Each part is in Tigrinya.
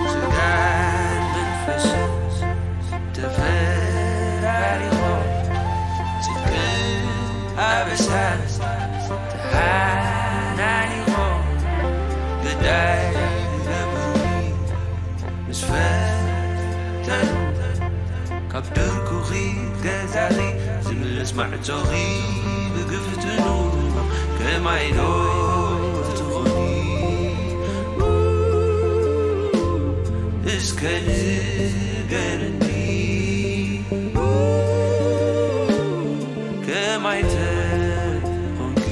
ስጋን መንፈስን ተፈራሪቖም፣ ጽድቅን ኣበሳን ተሓናኒቖም፣ ግዳይ ነብሪ ምስ ፈተኑ፣ ካብ ድርኩኺ ገዛኺ ዝምለስ ማዕጾኺ ብግፍትኑ፣ ከማይ ዶ ትኾኒ እስከ ንገርኒ፣ ከማይ ተኾንኪ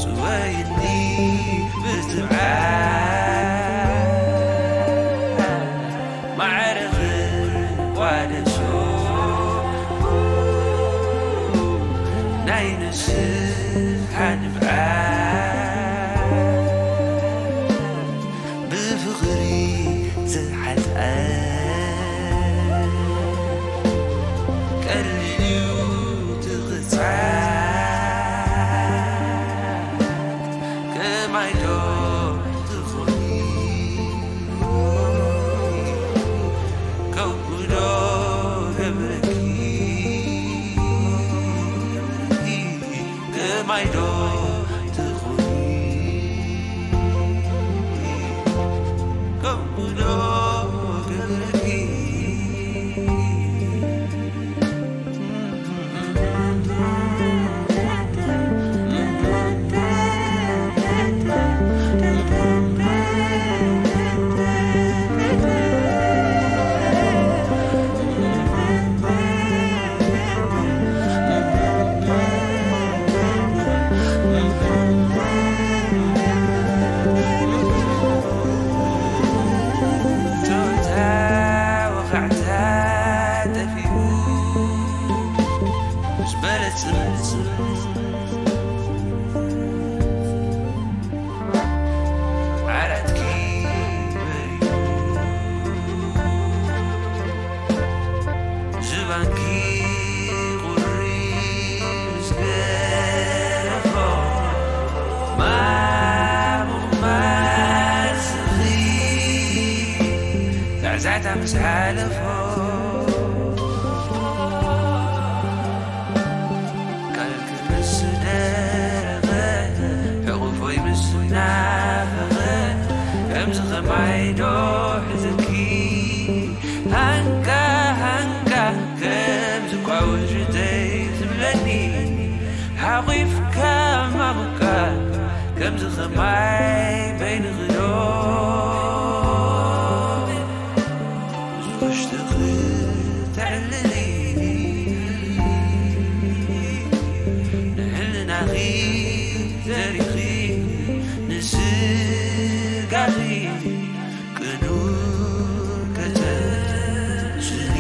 ጽወይኒ ብትብዓት፣ ማዕረ ክቋደሶ ናይ ንስሓ ንብዓት፣ ብፍቕሪ ዝሓጥኣ ቀሊል እዩ ትቕጻዕ፣ ከማይ ዶ ትኾኒ ከምኡ ዶ ገብረኪ፣ ከማይ ዶ ትኾኒ ከምኡ ዶ ገብረኪ። ጾታ ወኻዕታ ጠፊኡ ምስ በለጽ ዓራትኪ በሪዱ ዝባንኪ ቁሪ ምስ ገረፎ ማሙቕ ማስኺ ዛዕዛዕታ ምስ ሓለፎ ካልኪ ምስ ደረቐ ሕቑፎይ ምስ ናፈቐ ከምዚ ኸማይ ዶ ሕዘኪ ሃንካ ሃንካ ከምዚ ኳ ውሽጠይ ዝብለኒ ሓቑፍካ ማሙካ ከምዚ ኸማይ በይንኺ ዶ ውሽጥኺ ተዕልሊ ንሕልናኺ ዘሪኺ ንስጋኺ ቅኑዕ ከተስሊ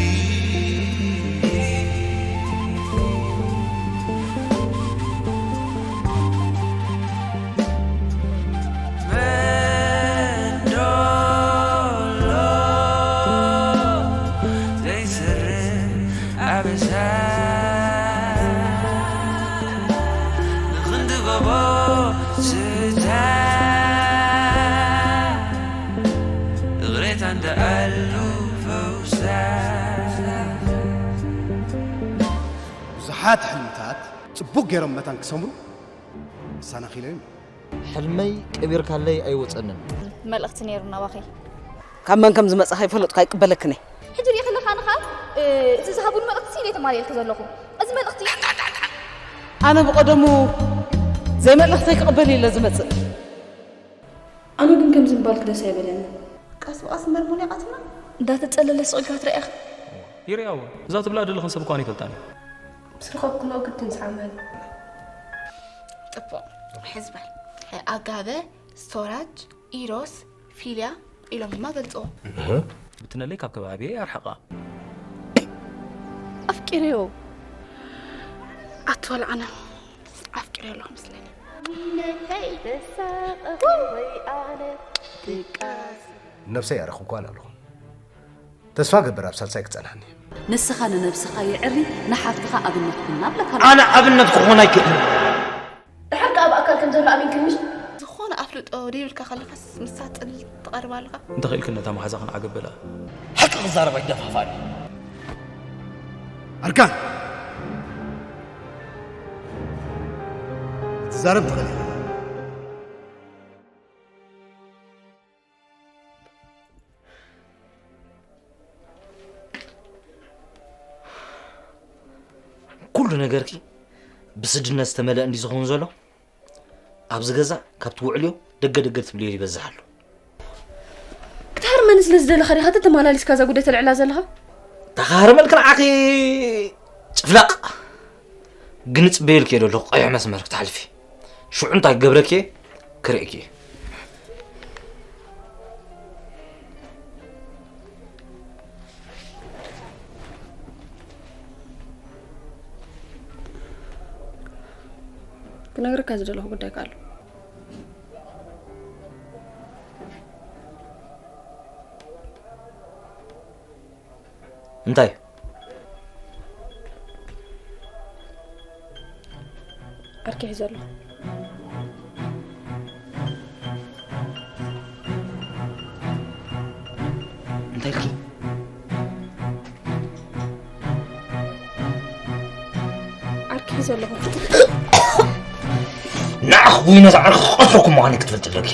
መን ዶ ኣሎ ዘይሰርሕ ኣበሳ ንኽንዲ ጎቦ ስታ እግሬታ እንዳ ኣሉ ፈውሳ። ብዙሓት ሕልምታት ጽቡቕ ገይሮም መታን ክሰምሩ ኣሰናኺሎም እዮም። ሕልመይ ቀቢርካለይ ኣይወጸንን። መልእኽቲ ነይሩና ዋኸይ። ካብ መን ከም ዝመጻ ከይፈለጥኩ ኣይቅበለክን እየ። ሕጂ ሪኢ ከለኻ ንኻ እቲ ዝሃቡን መልእኽቲ ስኢነ ተማልየልኪ ዘለኹ። እዚ መልእኽቲ ኣነ ብቐደሙ ዘይመልእኽተይ ክቕበል ኢለ ዝመጽእ። ኣነ ግን ከምዚ ምባልኪ ደስ ኣይበለኒ። ቀስ ብቐስ እምበር ሙሉእ ቀትርና። እንዳተጸለለ ስቕ ኢልካ ትርእያ ኢኻ። ይርእያዎ እዛ ትብላ ዘለኽን ሰብ እኳ ኣይፈልጣን እዩ። ምስ ረኸብክንኦ ግድን ዝሓመል። ጥቡቕ ሕዝበል ኣጋበ ስቶራጅ ኢሮስ ፊልያ ኢሎም ድማ ገልጽዎ። ብትነለይ ካብ ከባቢየ ኣርሕቓ። ኢሬዎ ኣትወልዓነ ኣፍቂረ ኣለኹ ምስለኒ። ነብሰይ ኣረኽኳን ኣለኹ። ተስፋ ገብር ኣብ ሳልሳይ ክጸንሓኒ። ንስኻ ንነብስኻ የዕሪ ንሓፍትኻ ኣብነት ኩና ብለካ። ኣነ ኣብነት ክኾን ኣይክእልን። ድሓር ከኣ ብኣካል ከም ዘሎ ኣሚንክኒ ምሽ? ዝኾነ ኣፍልጦ ደይብልካ ከለኻስ ምሳ ጽልል ትቐርብ ኣለኻ። እንተኽኢልክን ነታ መሓዛኽን ዓገብ በልኣ። ሓቂ ክዛረብ ኣይደፋፋእን። ኣርካን ክትዛረብ ትኽእል ኢኻ። ኩሉ ነገርኪ ብስድነት ዝተመልአ እንዲ ዝኸውን ዘሎ ኣብዚ ገዛ ካብ ትውዕልዮ ደገ ደገ ትብልዮ ይበዝሕ ኣሎ። ክትሃርመኒ ስለ ዝደለኻ ዲኻ ተተማላሊስካ እዛ ጉዳይ ተልዕላ ዘለኻ? ተኻርመልክ ንዓኺ ጭፍለቕ ግን ጽበየልክ እየ ዘለኹ ቀይሕ መስመር ክትሓልፊ ሽዑ እንታይ ክገብረኪ እየ ክርእየኪ እየ። ክነግረካ ዝደለኹ ጉዳይ ከ ኣሎ። እንታይ ዓርኪ ሒዘ ኣለኹ። እንታይ ኢልኪ? ዓርኪ ሒዘ ኣለኹ። ንዓኺ ወይ ነዛ ዓርኪ ክቐትለኩም ምዃነይ ክትፈልጢ ኣለኪ።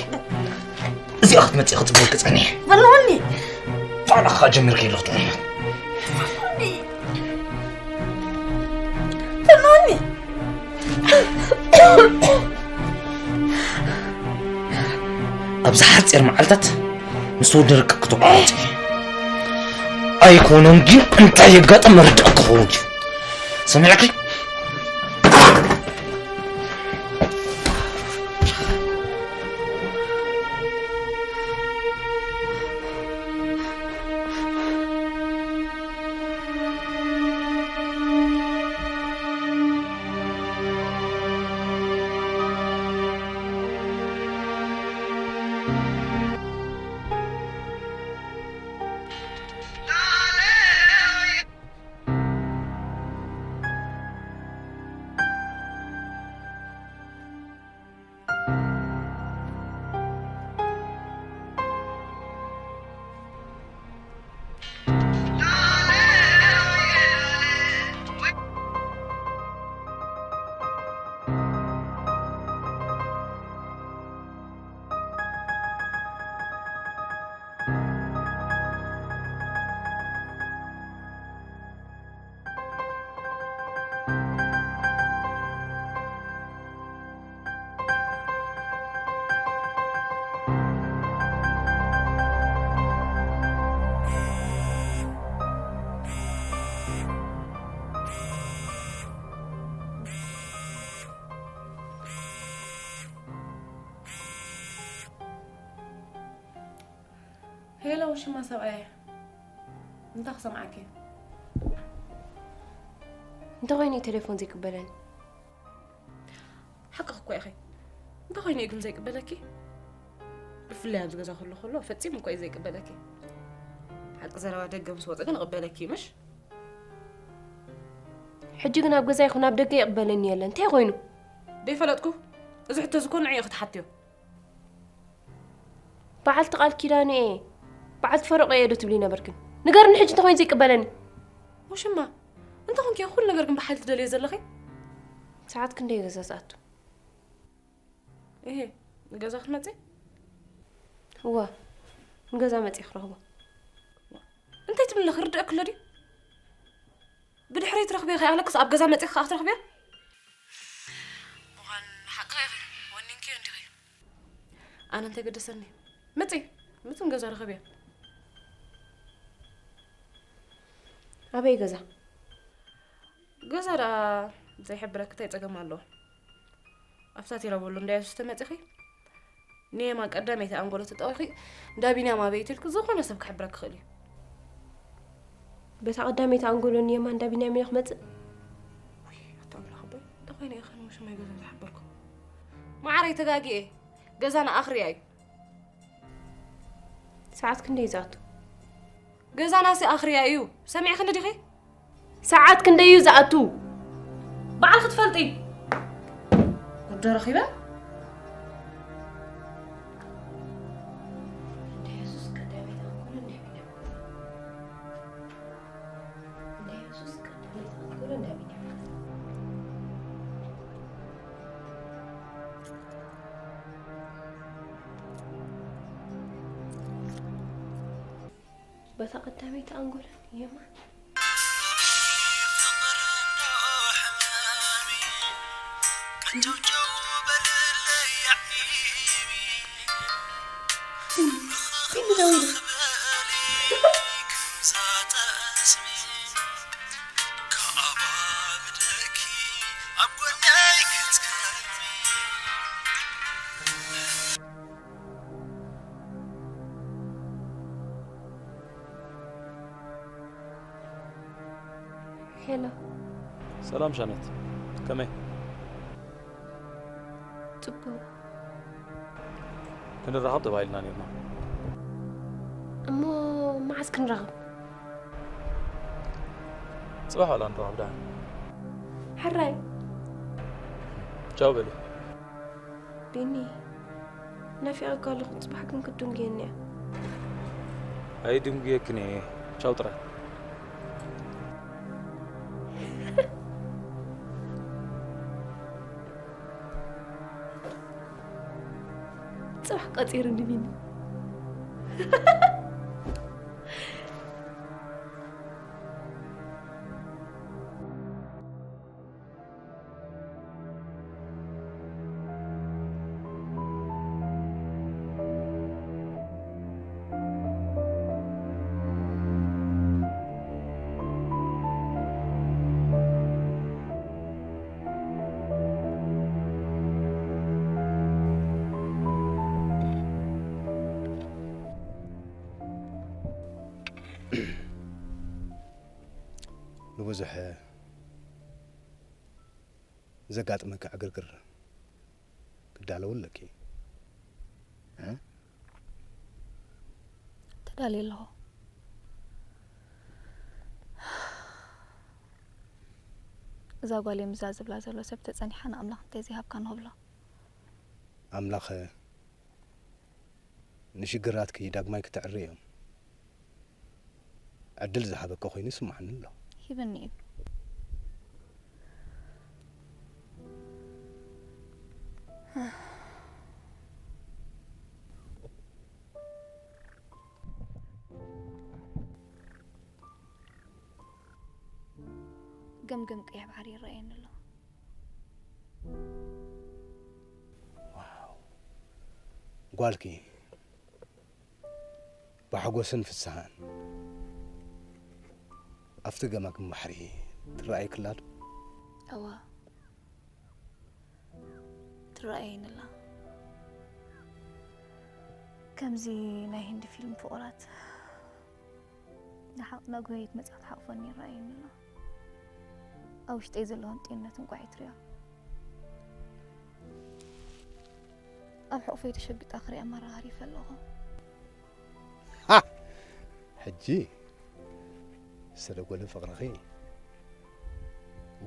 እዚኣ ክትመጽእ ክትብለኪ ጸኒሐ። ፈርዖኒ! ባዕልኻ ጀሚርኪ ኣለኹ ትኾኒ። ፈርዖኒ! ኣብዚ ሓፂር መዓልታት ምስ ወዲ ርክብ ክተቋረፂ ኣይኮነን ግን እንታይ የጋጥም መርዳእ ክኸውን እዩ ሰሚዕኪ ሄሎ ውሽማ ሰብኣየ፣ እንታይ ክሰምዓኪ? እንታይ ኮይኑ እዩ ቴሌፎን ዘይቅበለኒ? ሓቅኺ እኮ ኢኺ። እንታይ ኮይኑ እዩ ግን ዘይቅበለኪ? ብፍላይ ኣብዚ ገዛ ከሎ ከሎ ፈጺሙ እኮ እዩ ዘይቅበለኪ። ሓቂ ዘረባ ደገ ምስ ወፀ ግን እቕበለኪ እዩ ምሽ? ሕጂ ግን ኣብ ገዛ ይኹን ኣብ ደገ ይቕበለኒ የለን። እንታይ ኮይኑ? ደይፈለጥኩ። እዚ ሕቶ እዚ እኮ ንዕኡ ክትሓትዮ። በዓልቲ ቃል ኪዳኑ እየ። በዓልቲ ፈረቆ እየ ዶ ትብሊ ነበርክን? ንገርኒ ሕጂ እንተኾይኑ ዘይቅበለኒ። ውሽማ፣ እንተኾንኪ ኩሉ ነገር ግን ብሓይሊ ትደልዮ ዘለኺ? ሰዓት ክንደይ ገዛ ዝኣቱ? እሄ፣ ንገዛ ክትመጺ? እዋ፣ ንገዛ መጺ ክረኽቦ። እንታይ ትብሊ ኣለኺ? ርድእኪ ኣሎ ድዩ? ብድሕረይ ትረኽብዮ ከይኣለክስ ኣብ ገዛ መጺኺ ከኣ ክትረኽብዮ? ምዃን ሓቅኺ ኢኺ። ወኒንክዮ እንዲኺ። ኣነ እንታይ ገደሰኒ? ምጺ፣ ምጺ ንገዛ ርኸብዮ። ኣበይ ገዛ? ገዛ ደኣ ዘይሕብረኪ እንታይ ጸገም ኣለዎ? ኣብታ ቴራ በሎ እንዳየሱስ ተመጺኺ ንየማን ቀዳመይቲ ኣንጎሎ ተጠቒኺ እንዳ ቢንያም ኣበይ ትልኪ ዝኾነ ሰብ ክሕብረኪ ክእል እዩ። በታ ቀዳመይቲ ኣንጎሎ ንየማን እንዳ ቢንያሚን ክመጽእ። ውይ፣ ኣቶ ኣምላኽ ኣቦይ፣ እንታይ ኮይነ ኢኻ ንመሸማይ ገዛ ዝሓበርኩ? መዓረይ፣ ተጋጊኤ። ገዛና ኣኽርያ እዩ። ሰዓት ክንደይ እዩ ዝኣቱ? ገዛናሲ ኣኽርያ እዩ። ሰሚዕክኒ ዲኺ? ሰዓት ክንደይ እዩ ዝኣቱ? ባዕልኺ ትፈልጢ። ወዶ ረኺበ? እንደ የሱስ ቀዳመይቲ ኣንጎሎ ናይ ቢንያም ገዛ። እንደ የሱስ ቀዳመይቲ ኣንጎሎ ናይ ቢንያም ገዛ። በታ ቀዳመይቲ ኣንጎሎ የማን። ሄሎ። ሰላም ሻኔት፣ ከመይ? ጽቡቕ። ክንራኸብ ተባሂልና ነርና። እሞ መዓስ ክንራኸብ? ጽባሕ ዋላ ንራኸብ ደሓን። ሕራይ። ቻው በሊ። ቢኒ፣ ናፊቐካ ኣለኹ፣ ጽባሕ ግን ክትድንጉየኒ እያ። ኣይድንጉየክን እየ፣ ቻው ጥራይ። ጽባሕ ቀጺርኒ ቢኒ። ንብዙሕ ዘጋጥመኪ ዕግርግር ክዳለዉ ኣለኪ። እ? ተዳልየ ኣለኹ። እዛ ጓለይ ምስዛ ዝብላ ዘሎ ሰብ ተጸኒሓ ንኣምላኽ እንታይ ዘይሃብካ ንኽብሎ። ኣምላኽ ንሽግራትኪ ዳግማይ ክተዕርዮም ዕድል ዝሃበኪ ኮይኑ ይስምዓኒ ኣሎ። ሂብኒ እዩ። ገምገም ቀይሕ ባሕሪ ይረኣየኒ ኣሎ። ዋው! ጓልኪ ብሓጎስን ፍስሃን ኣብቲ ገማግም ባሕሪ ትረኣየኪ ኣላ ዶ? እወ፣ ትረኣየኒ ኣላ። ከምዚ ናይ ህንዲ ፊልም ፍቑራት ንሓቕ-፣ ነጉህየት መጻ ትሓቑፈኒ ይረኣየኒ ኣሎ። ኣብ ውሽጠይ ዘለዎን ጤንነት እንቋዕ ይትሪኦ። ኣብ ሕቑፈይ ተሸቢጣ ክሪኣ መራሃሪፈ ኣለኹ። ሃ! ሕጂ ዝተደጎለ ፍቕርኺ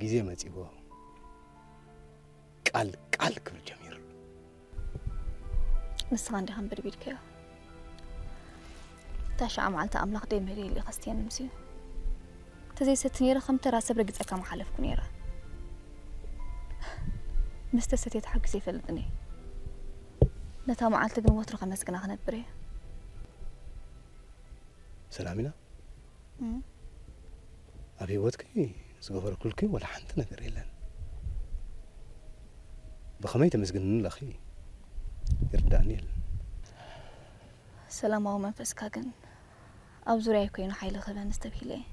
ግዜ መጺዎ ቃል ቃል ክብል ጀሚሩ። ንስኻ እንዲኻ እምበድቢድካዮ። እታ ሽዓ መዓልቲ ኣምላኽ ደይ መደይ ኢሉ ከስትየኒ ምስዩ። ተዘይሰቲ ነይረ ከም ተራ ሰብ ረጊጸካ ምሓለፍኩ ነይረ። መስተ ሰትየ ተሓጒሰ ይፈልጥን እየ። ነታ መዓልቲ ግን ወትሩ ከመስግና ክነብር እየ። ሰላሚና፣ እም። ኣብ ህይወትኪ ዝገበርኩልኪ ወላ ሓንቲ ነገር የለን። ብኸመይ ተመስግንኒ ኣለኺ? ይርዳእኒ የለን። ሰላማዊ መንፈስካ ግን ኣብ ዙርያይ ኮይኑ ሓይሊ ክህበኒ ዝተብሂለ እየ።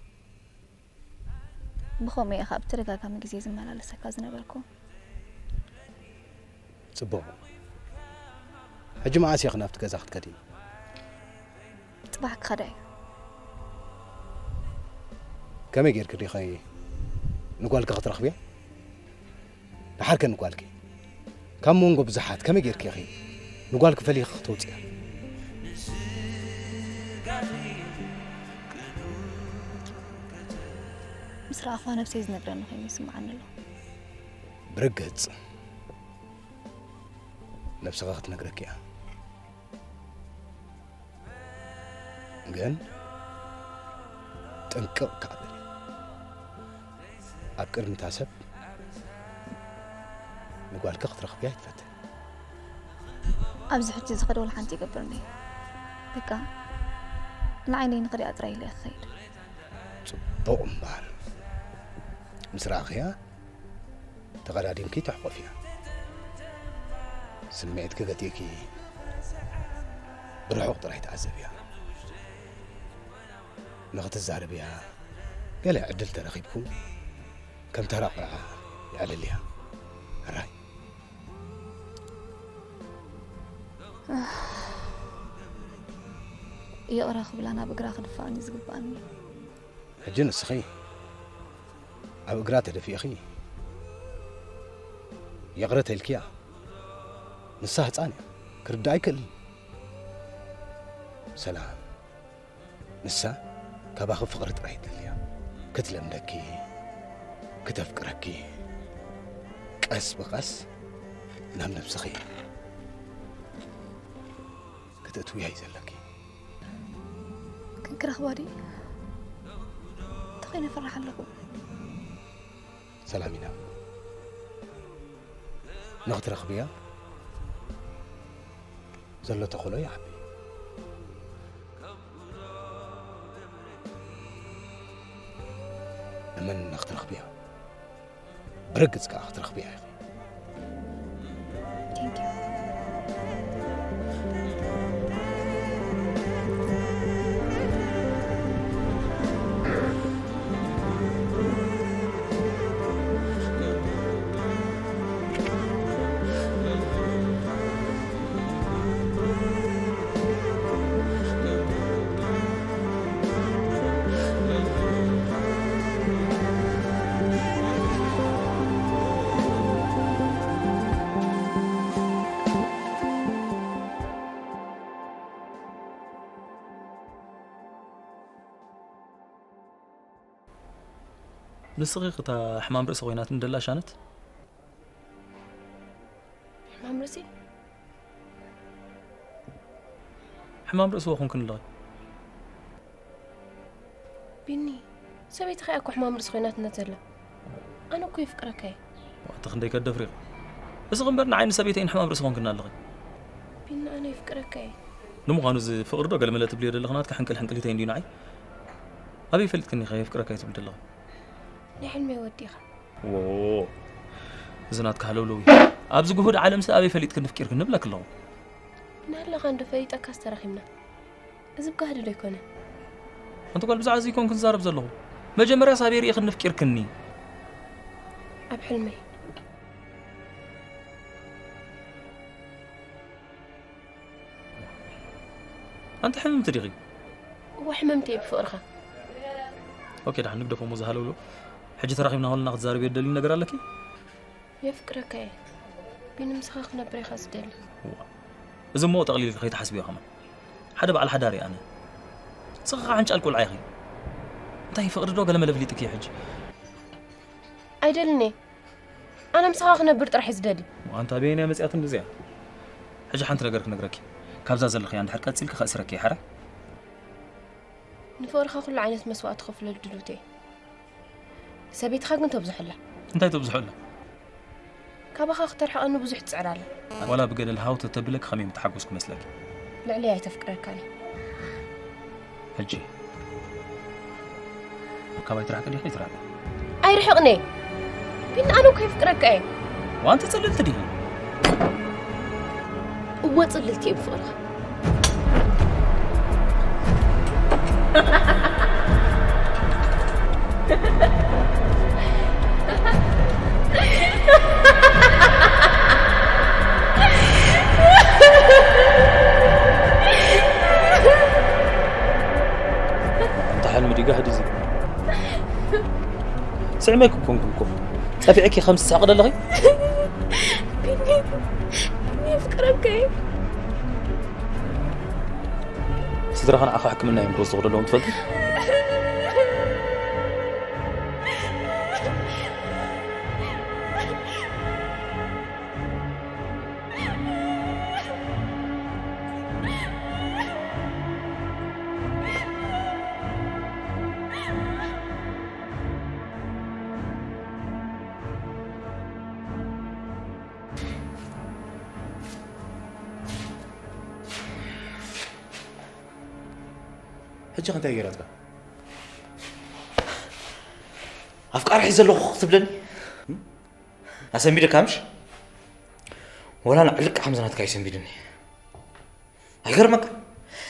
ብኸምኡ እየ ኸኣ ብተደጋጋሚ ግዜ ዝመላለሰካ ዝነበርኩ። ጽቡቕ። ሕጂ መዓስ ኢኺ ናብቲ ገዛ ክትከዲ? ጽባሕ ክኸዳ እየ። ከመይ ጌርኪ ዲኺ ንጓልኪ ክትረኽብያ? ደሓርከ ንጓልኪ ካብ መንጎ ብዙሓት ከመይ ጌርኪ ኢኺ ንጓልኪ ፈሊኺ ክተውፅያ? ምስ ረኣኽዋ ነብሰይ ዝነግረኒ ኮይኑ ይስምዓኒ ኣሎ። ብርግጽ ነብስኻ ክትነግረኪ እያ። ግን ጥንቅቕ ከኣ በሊ። ኣብ ቅድሚ እታ ሰብ ንጓልኪ ክትረኽብያ ኣይትፈትን። ኣብዚ ሕጂ ዝኸደ ወላ ሓንቲ ይገብርኒ። በቃ ንዓይነይ ንኽሪኣ ጥራይ ኢለ እየ ክኸይድ። ጽቡቕ እምበኣር ምስ ረኣኽያ ተቐዳዲምኪ ተሕቆፍያ። ስምዒትኪ ገቲእኪ ብርሑቕ ጥራይ ተዓዘብያ። ንኽትዛረብያ ገለ ዕድል ተረኺብኩም ከም ተራ ቆልዓ የዕልልያ። ሕራይ። ይቕረ ክብላ ናብ እግራ ክድፋእን እዩ ዝግባኣኒ። ሕጂ ንስኺ ኣብ እግራ ተደፊእኺ ይቕረ ተልክያ። ንሳ ህፃን እያ፣ ክርዳእ ኣይክእልን። ሰላም፣ ንሳ ካባኺ ፍቕሪ ጥራይ ትደልያ። ክትለምደኪ፣ ክተፍቅረኪ፣ ቀስ ብቐስ ናብ ነብስኺ ክትእትውያ እዩ ዘለኪ። ክንክረኽባ ድዩ? ተኾይነ ፈራሕ ኣለኹ። ሰላሚና፣ ንኽትረኽብያ ዘሎ ተኽእሎ ይዓቢ። እመን፣ ንኽትረኽብያ፣ ብርግጽ ከኣ ክትረኽብያ ኢኺ። Thank you። ንስኺ እታ ሕማም ርእሲ ኮይናትኒ ደላ ሻነት? ሕማም ርእሲ? ሕማም ርእሲ ወኹንክን ኣለኺ። ቢኒ፣ ሰበይትኻ እያ እኮ ሕማም ርእሲ ኮይናትና ዘላ። ኣነ እኮ የፍቅረካ እየ። ዋእ፣ እቲ ክንደይ ከደፍሪቕ። እስኺ እምበር ንዓይ ንሰበይተይ ሕማም ርእሲ ኮንክና ኣለኺ። ቢኒ፣ ኣነ የፍቅረካ እየ። ንምዃኑ እዚ ፍቕሪ ዶ ገለመለ ትብልዮ ዘለኺ ናትኪ ሕንቅል ሕንቅሊተይ እንድዩ ንዓይ? ኣበይ ፈሊጥክኒ ኢኺ የፍቅረካ እየ ትብሊ ዘለኺ? ናይ ሕልመይ ወዲ ኢኻ። ዎ፣ እዚ ናትካ ሃለውለው እዩ። ኣብዚ ግሁድ ዓለምሲ ኣበይ ፈሊጥክኒ ኣፍቂርክኒ እብለኪ ኣለኹ። እናሃለኻ እንዶ ፈሊጠካስ ተራኺብና። እዚ ብጋህዲ ዶ ኣይኮነን? ኣንቲ ጓል ብዛዕባ እዚ ኣይኮንኩን ዝዛረብ ዘለኹ። መጀመርያስ ኣበይ ርኢኽኒ ኣፍቂርክኒ? ኣብ ሕልመይ። ኣንቲ ሕምምቲ ዲኺ? እወ ሕምምቲ እየ ብፍቕርኻ። ኦኬ ደሓን ንግደፎ እሞ ዝሃለውሎ። ሕጂ ተራኺብና ከለና ክትዛረብዮ ትደልዩ ነገር ኣለኪ? የፍቅረካ እየ። ቢኒ ምሳኻ ክነብር እየ ዝደሊ። እዋ። እዚ እሞ ጠቕሊልኪ ከይትሓስብዮ ከማን። ሓደ በዓል ሓዳር እየ ኣነ። ንስኺ ኸዓ ሕንጫል ቆልዓ ኢኺ። እንታይ ፍቕሪ ዶ ገለ መለ ኣፍሊጥኪ እዩ ሕጂ? ኣይደልን እየ። ኣነ ምሳኻ ክነብር ጥራሕ እየ ዝደሊ። ኣንታ ኣበየን እያ መጺኣትኒ እዚኣ? ሕጂ ሓንቲ ነገር ክነግረኪ። ካብዛ ዘለኽያ እንድሕር ቀጺልኪ ከእስረኪ እየ ሓራይ። ንፍቕርኻ ኩሉ ዓይነት መስዋእቲ ክኽፍለሉ ድልውቲ እየ። ሰበይትኻ ግን ተብዝሖ ኣላ። እንታይ ተብዝሖ ኣላ? ካባኻ ክተርሕቐኒ ብዙሕ ትጽዕር ኣላ። ዋላ ብገደል ሃው ተተብለኪ ከመይ ምተሓጎስኩ መስለኪ? ልዕለይ ኣይተፍቅረካን እያ። ሕጂ ካባይ ትርሕቂ ዲኺ ትራቂ? ኣይርሕቕን እየ። ቢኒ ኣነ እኮ የፍቅረካ እየ። ዋንቲ ጽልልቲ ዲኺ? እወ ጽልልቲ እየ ብፍቕርኻ። እንተ ሕልሚ ዲጋ ህድዚ ጥዕመይ ክኮንኩም እኮ ጸፊዕኪ ከም ትስሕቂ ዘለኺ። ቢኒ፣ ቢኒ፣ ኣፍቅረካ እየ። ስድራኻ ንዓኻ ሕክምና እዮም ክወስዱ ዘለዎም ትፈልጢ። ሕጂ ከ እንታይ ገይራትካ? ኣፍቃሪ ሒዘ ኣለኹ ክትብለኒ? ኣሰንቢደካ ምሽ? ወላ ንዕልቅ ሓምዚ ናትካ ይሰንቢድኒ። ኣይገርመካ?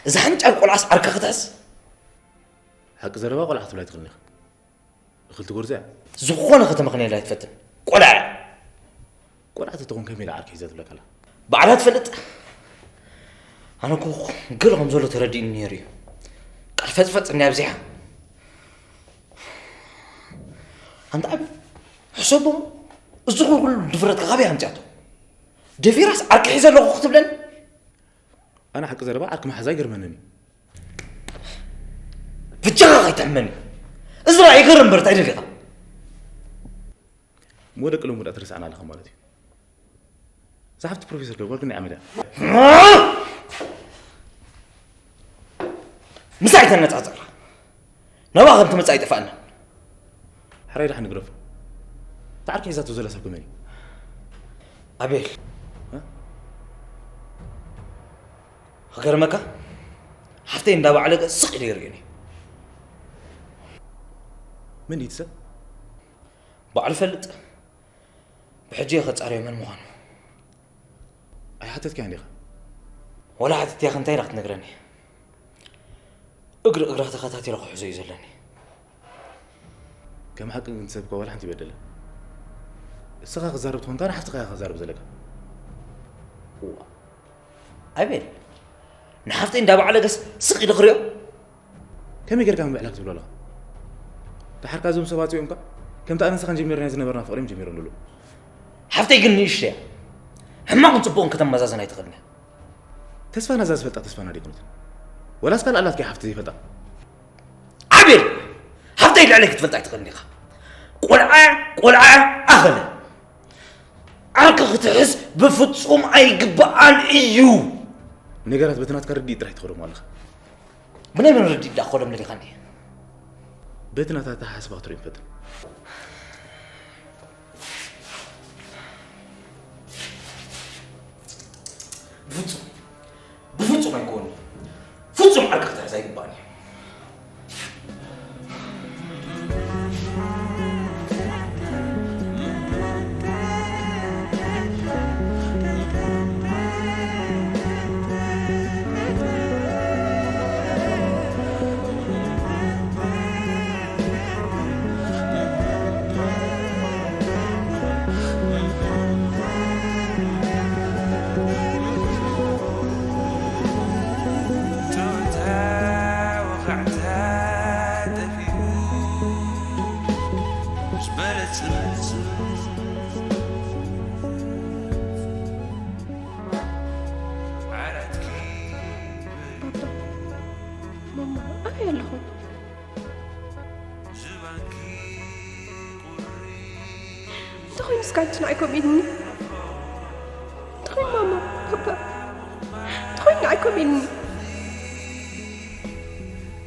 እዛ ሓንጫል ቆልዓስ ዓርካ ክትሕዝ? ሓቂ ዘረባ ቆልዓ ክትብላ ኣይትኽእልን ኢኻ። እኽልቲ ጎርዞ እያ። ዝኾነ ከተመኽንየላ ኣይትፈትን። ቆልዓ እያ። ቆልዓ ተትኾን ከመይ ኢላ ዓርኪ ሒዛ ትብለካ ኣላ? ባዕላ ትፈልጥ። ኣነ እኮ ገለ ከም ዘሎ ተረዲእኒ ነይሩ እዩ። ቃል ፈጽፈጽ እንያ ኣብዚሓ። ኣንታ ኣብ ሕሰቦ፣ እዚ ኩሉ ድፍረትካ ካበይ ኣምጺኣቶ? ደፊራስ ዓርኪ ሒዘ ኣለኹ ክትብለኒ? ኣነ ሓቂ ዘረባ ዓርኪ ምሓዛ ኣይገርመንን እዩ። ብጃኻ ከይትሕመኒ። እዚ ደኣ ይገርም እምበር እንታይ ደሊኻ? እሞ ደቂ ሎሚ ደኣ ትረስዓና ኣለኻ ማለት እዩ። እዛ ሓፍቲ ፕሮፌሰር ገብሩ ግን ኣመዳ። ምሳይ ተነጻጸር። ናብኣ ከም ትመጽእ ኣይጠፋእናን። ሕራይ ደሓን ንግደፎ። እቲ ዓርኪ ሒዛቶ ዘላ ሰብ ከ መን እዩ? ኣቤል። እ? ክገርመካ፣ ሓፍተይ እንዳባዕለገ ስቕ ኢለ ይርእየኒ። መን እዩ እቲ ሰብ? ባዕሉ ይፈልጥ። ብሕጂ እየ ከጻርዮ መን ምዃኑ። ኣይሓተትካዮን ዲኻ? ወላ ሓቲተያ እንታይ ኢላ ክትነግረኒ? እግሪ እግራ ተኸታቲለ ክሕዞ እዩ ዘለኒ። ከም ሓቂ ግን ሰብ እኮ ዋላ ሓንቲ ይበደለ። እስኻ ክዛረብ ትኾንካ ንሓፍትኻ ኢኻ ክዛረብ ዘለካ። እዋ። ኣቤል፣ ንሓፍተይ እንዳባዕለገስ ስቕ ኢሉ ክሪኦ? ከመይ ጌርካ ምብዕላል ትብሎ ኣለኻ? ደሓርካ እዞም ሰባት እዚኦም ከ ከምቲ ኣነ ንስኻን ጀሚርናዮ ዝነበርና ፍቕሪ እዮም ጀሚሮም ዘለዉ። ሓፍተይ ግን ንእሽቶ እያ። ሕማቕን ጽቡቕን ከተመዛዝን ኣይትኽእልን እያ። ተስፋና እዛ ዝፈልጣ ተስፋና ደይኮነት? ወላስ ካልእ ኣላትኪ ሓፍቲ ዘይፈልጣ? ኣቤል! ሓፍተይ ልዕለይ ክትፈልጣ ኣይትኽእልን ኢኻ። ቆልዓ፣ ቆልዓ ኣኸለ። ዓርኪ ክትሕዝ ብፍጹም ኣይግብኣን እዩ። ነገራት በቲ ናትካ ርድኢት ጥራሕ ትኸዶም ኣለኻ። ብናይ መን ርድኢት ደኣ ክኸዶም ደሊኻኒ? በቲ ናታ ኣተሓሳስባ ክትሪኦ ይፈትን። ብፍጹም፣ ብፍጹም ኣይኮን። ፍጹም ዓርኪ ክትሕዝ ኣይግባእን እዩ። ማማ፣ ኣበይ ኣለኹም? እንተኾይኑ እስከ ኣንቺ ንዓይ ከምኡ ኢልኒ። እንተኾይኑ ማማ፣ ፓፓ፣ እንተኾይኑ ንዓይ ከምኡ ኢልኒ።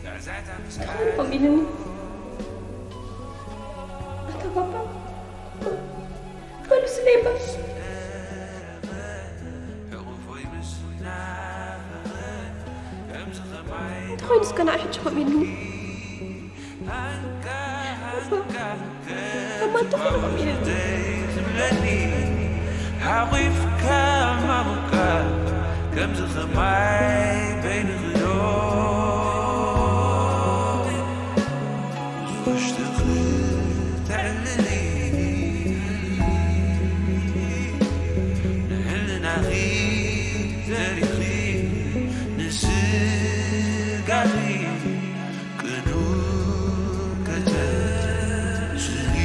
እንተኾይኑ ከምኡ ኢልኒ። ኣታ ፓፓ፣ በሉ ስለይ እምበር። እንተኾይኑ እስከ ንዓይ ሕጂ ከምኡ ኢልኒ። እማ እንተኾይኑ ከምኡ ኢልኒ። ዝብለኒ ሓቑፍካ ማሙካ ከምዚ ኸማይ በይንኽዶ ውሽጥኺ ተዕልሊ ንሕልናኺ ዘሪኺ ንስጋኺ ቅኑዕ ከተስሊ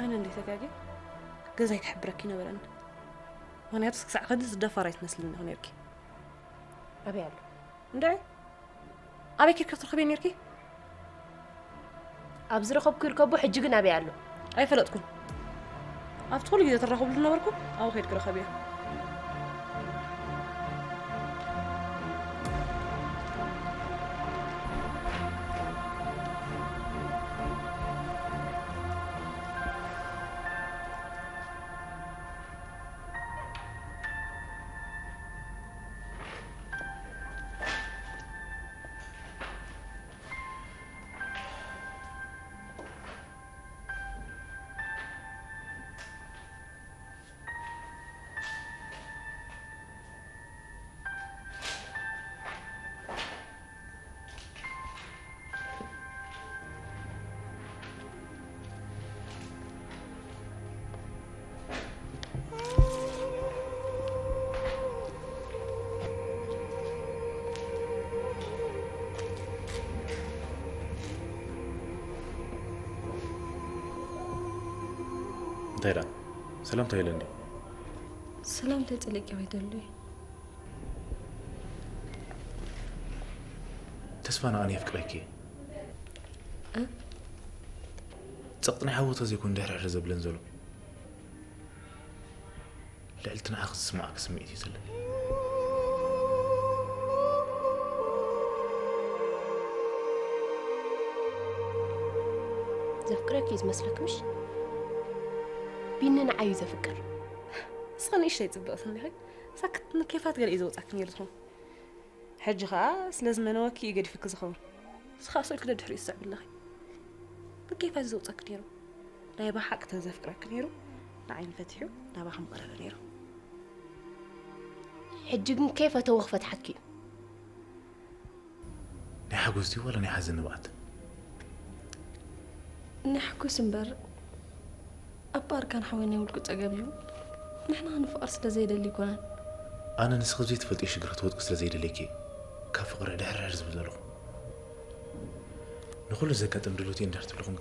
ኣነ እንዴት ተጋጊ ገዛይ ክሕብረኪ ነበረኒ። ምክንያቱስ ክሳዕ ከዚ ዝደፋር ኣይትመስልን ኢኹ ነርኪ። ኣበይ ኣሎ? እንድዒ ኣበይ ኬድኪ ክትረኽብዮ ነርኪ? ኣብ ዝረኸብኩ ይርከቦ፣ ሕጂ ግን ኣበይ ኣሎ? ኣይፈለጥኩን። ኣብቲ ኩሉ ግዜ ትራኸብሉ ነበርኩም፣ ኣብኡ ኬድኪ ረኸብዮ። እንታይ ደኣ ሰላምታ ኢለ እንዲ? ሰላምታ ይጸልእኪ ወይ ደሉ? ተስፋ ንኣን የፍቅረኪ። እ? ጸቕጢ ናይ ሓወቶ ዘይኮን ድሕርሕር ዘብለን ዘሎ። ልዕልቲ ንዓኺ ዝስምዓኪ ስምዒት እዩ ዘለኒ። ዘፍቅረኪ እዩ ዝመስለኪ ምሽ? ቢኒ ንዓይ እዩ ዘፍቅር። ንስኺ ንእሽተይ ጽብቕቲ እንዲኺ። ሳክት ንኬፋት ገለ እዩ ዘውጻኪ ነይሩ ዝኾን። ሕጂ ኸኣ ስለ ዝመነወኪ እዩ ገዲፉኪ ዝኸውን። ንስኻ ስእልኪ ደድሕሪኡ ትስዕቢ ኣለኺ። ብኬፋት እዩ ዘውጻኪ ነይሩ። ናይ ብሓቂ ተዘፍቅረኪ ነይሩ፣ ንዓይ ፈቲሑ ናባኺ ምቐረበ ነይሩ። ሕጂ ግን ከይፈተወ ክፈትሓኪ እዩ። ናይ ሓጎስ ድዩ ዋላ ናይ ሓዘን ንብዓት? ናይ ሓጎስ እምበር፣ ኣባ ኣርካን ሓወይ ናይ ውልቁ ጸገም እዩ። ንሕና ክንፍቐር ስለ ዘይደሊ ኣይኮነን። ኣነ ንስኺ ዘይትፈልጥዮ ሽግር ክትወድቂ ስለ ዘይደለይኪ፣ ካብ ፍቕሪ ድሕርሕር ዝብል ዘለኹ። ንኹሉ ዘጋጥም ድልውቲ እንድሕር ትብልኹም፣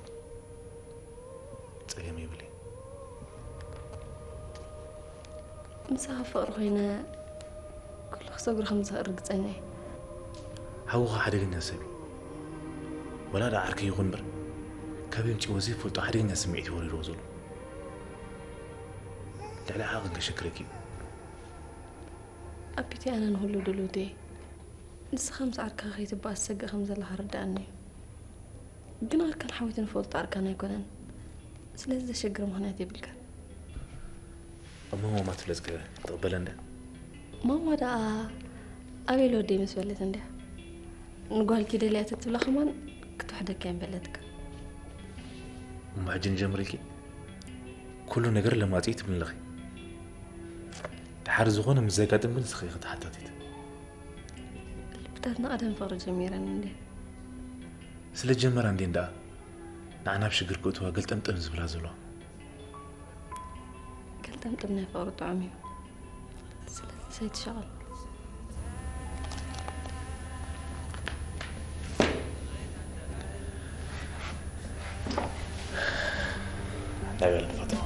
ጸገም የብለይ። ምሳኻ ፍቕሪ ኮይነ ኩሉ ክሰግሮ ከም ዝኽእል ርግጸኛ እየ። ሓውኻ ሓደገኛ ሰብ እዩ። ወላ ደኣ ዓርከይ ይኹን እምበር፣ ካብ የምጽእዎ ዘይፈልጦ ሓደገኛ ስምዒት እዩ ወሪድዎ ዘሎ። ልዕሊ ዓቕን ከሸግረኪ እዩ። ኣቢቲ፣ ኣነ ንኹሉ ድሉውቲ እየ። ንስኻ ምስ ዓርክኻ ከይትበኣስ ትሰግእ ከም ዘለኻ ርድኣኒ እዩ። ግን ኣርካን ሓዊቱ ንፈልጦ ኣርካን ኣይኮነን። ስለዚ ዘሸግር ምኽንያት የብልካን። እሞ ማማ ትብለጽ ገለ ትቕበለ እንድያ? ማማ ደኣ ኣበይ ለወደይ ምስ በለት እንድያ። ንጓልኪ ደልያ ተትብላ ከማን ክትውሕደካ እያ ምበለትካ። እሞ ሕጂ ንጀምር ኢልኪ? ኩሉ ነገር ለማጺ ትብሊ ኣለኺ። ደሓር ዝኾነ ምስ ዘጋጥም ግን ንስኺ ኢኺ ተሓታቲት። ልብታትና ቀደም ፍቕሪ ጀሚረን እንድየን። ስለ ጀመራ እንድየን ደኣ ንዓና ኣብ ሽግር ክእትዋ ገልጠምጠም ዝብላ ዘለዋ። ገልጠምጠም ናይ ፍቕሪ ጥዑም እዩ። ስለዚ ዘይትሸቐል። እንታይ በል ንፈትዋ።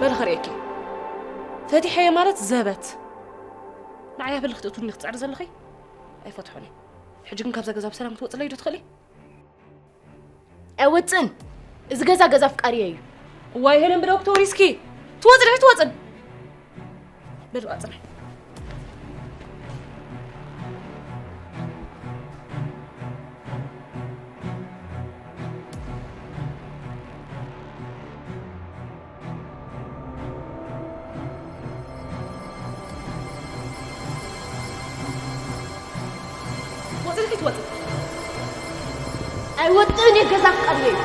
በል ኸርእየኪ። ፈቲሐዮ ማለት ዘበት። ንዓይ ኣበል ክትእትውኒ ክትጽዕሪ ዘለኺ? ኣይፈትሖን እየ። ሕጂ ግን ካብዛ ገዛ ብሰላም ክትወጽለይ ዶ ትኽእሊ? ኣይወጽእን። እዚ ገዛ ገዛ ኣፍቃሪየ እዩ። እዋይ ሄለን ብዶክተር እስኪ ትወፅን ትወፅን በል ቋፅና። ወፅልኪ ትወፅእ ኣይወጥን እየ ገዛ ፍቃድየ እዩ።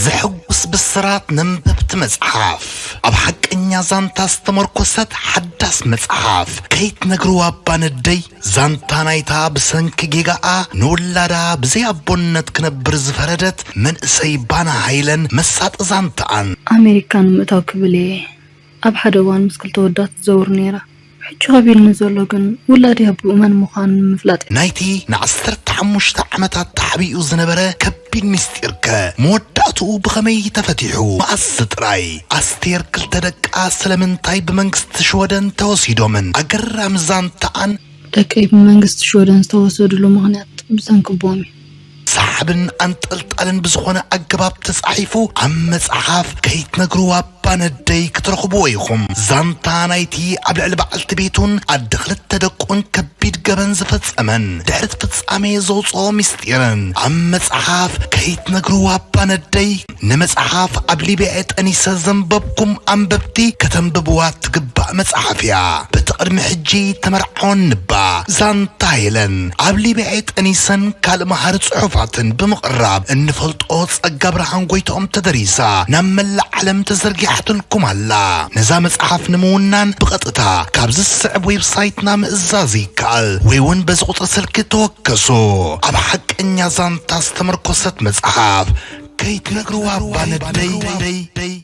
ዘሕጉስ ብስራት ነንበብቲ መጽሓፍ። ኣብ ሓቀኛ ዛንታ ዝተመርኮሰት ሓዳስ መጽሓፍ ከይትነግርዋ እባ ነደይ። ዛንታ ናይታ ብሰንኪ ጌጋኣ ንውላዳ ብዘይ ኣቦነት ክነብር ዝፈረደት መንእሰይ ባና ሃይለን መሳጢ ዛንታኣን። ኣሜሪካ ንምእታው ክብል እየ ኣብ ሓደ እዋን ምስ ክልተ ወዳት ትዘውር ነይራ። ሕጂ ከቢድኒ ዘሎ ግን ውላደይ ኣቦኡ መን ምዃኑ ንምፍላጥ እዩ። ናይቲ ንዓሰርተ ሓሙሽተ ዓመታት ተሓቢኡ ዝነበረ ከቢድ ምስጢርከ መወዳእትኡ ብኸመይ ተፈቲሑ? መኣስ ጥራይ? ኣስቴር ክልተ ደቃ ስለምንታይ ብመንግስቲ ሽወደን ተወሲዶምን? ኣገራሚ ዛንታኣን። ደቀይ ብመንግስቲ ሽወደን ዝተወሰድሉ ምኽንያት ብሰንኪ ኣቦኦም እዩ። ሰሓብን ኣንጠልጣልን ብዝኾነ ኣገባብ ተጻሒፉ ኣብ መጽሓፍ ከይትነግርዋ እባ ነደይ ክትረኽብዎ ኢኹም። ዛንታ ናይቲ ኣብ ልዕሊ በዓልቲ ቤቱን ኣደ ክልተ ደቁን ከቢድ ገበን ዝፈጸመን ድሕሪ እቲ ፍጻሜ ዘውፅኦ ምስጢርን ኣብ መጽሓፍ ከይትነግርዋ ኣባ ነደይ። ንመጽሓፍ ኣብ ሊብያ ጠኒሰ ዘንበብኩም ኣንበብቲ ከተንብብዋ ትግባእ መጽሓፍ እያ። በቲ ቅድሚ ሕጂ ተመርዓወን ንባ ዛንታ ሄለን ኣብ ሊብያ ጠኒሰን ካልእ መሃሪ ጽሑፋትን ብምቕራብ እንፈልጦ ጸጋ ብርሃን ጎይትኦም ተደሪሳ ናብ መላእ ዓለም ተዘርጊሓትልኩም ኣላ። ነዛ መጽሓፍ ንምውናን ብቐጥታ ካብዚ ዝስዕብ ዌብሳይትና ምእዛዝ ይከኣል ወይ እውን በዚ ቁጽሪ ስልኪ ተወከሱ። ኣብ ሓቀኛ ዛንታ ዝተመርኮሰት መጽሓፍ ከይትነግርዋ ኣባ ነደይ።